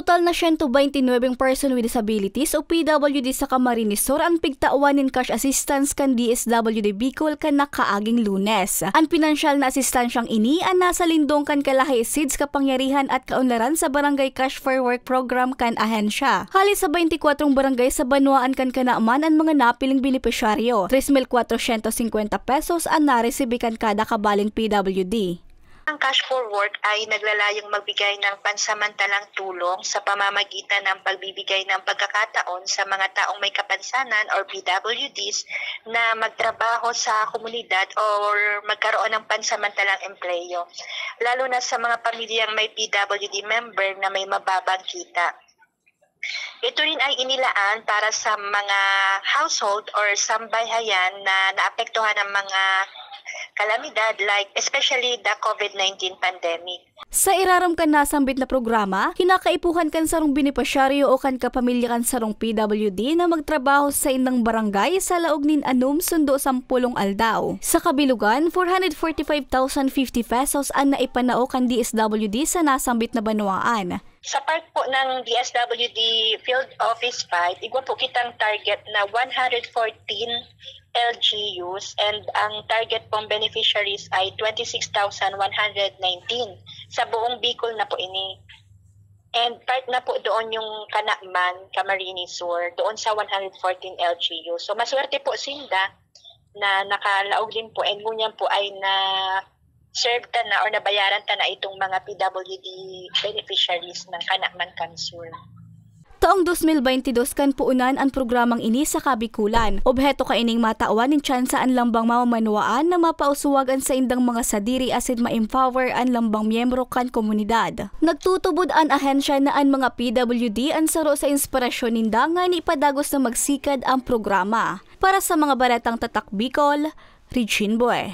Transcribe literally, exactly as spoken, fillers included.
Total na siyento bente nuwebeng person with disabilities o P W D sa Camarines Sur an pigtawan nin cash assistance kan D S W D Bicol kan nakaaging Lunes. An pinansyal na asistansyang ini an nasa lindong kan kalahi-, SIDS kapangyarihan at kaunlaran sa Barangay Cash for Work program kan ahensya. Hali sa bente kwatro barangay sa banwaan kan Canaman an mga napiling benepisyaryo. Tres mil kwatrosyentos singkwenta pesos an naresibi kan kada kabaling P W D. Ang Cash for Work ay naglalayong magbigay ng pansamantalang tulong sa pamamagitan ng pagbibigay ng pagkakataon sa mga taong may kapansanan or P W Ds na magtrabaho sa komunidad or magkaroon ng pansamantalang empleyo, lalo na sa mga pamilyang may P W D member na may mababang kita. Ito rin ay inilaan para sa mga household or sambayhayan na naapektuhan ng mga kalamidad, like especially the COVID nineteen pandemic. Sa irarom kan nasambit na programa, kinakaipuhan kan sarong benepisyaryo o kan kapamilya kan sarong P W D na magtrabaho sa saindang barangay sa laog nin anom sundo sampolong aldaw. Sa kabilugan, four hundred forty-five thousand fifty pesos an naipanao kan D S W D sa nasambit na banwaan. Sa part po ng D S W D Field Office five, igwa po kitang target na one hundred fourteen L G Us, and ang target pong beneficiaries ay twenty-six thousand one hundred nineteen. Sa buong Bicol na po ini. And part na po doon yung Canaman, Camarines Sur, doon sa one hundred fourteen L G U. So, maswerte po sinda na nakalaog din po, and ngunyan po ay na serve ta na or nabayaran ta na itong mga P W D beneficiaries ng Canaman kan Sur. Taong dos mil bente dos kan puunan an programang ini sa Kabikulan. Obheto kaining matawan nin tsansa an lambang mamamanwaan na mapauswag an saindang mga sadiri asin ma-empower an lambang miyembro kan komunidad. Nagtutubod an ahensya na an mga P W D an saro sa inspirasyon ninda ngani padagos na magsikad an programa. Para sa mga baretang Tatak Bicol, Regine Boy.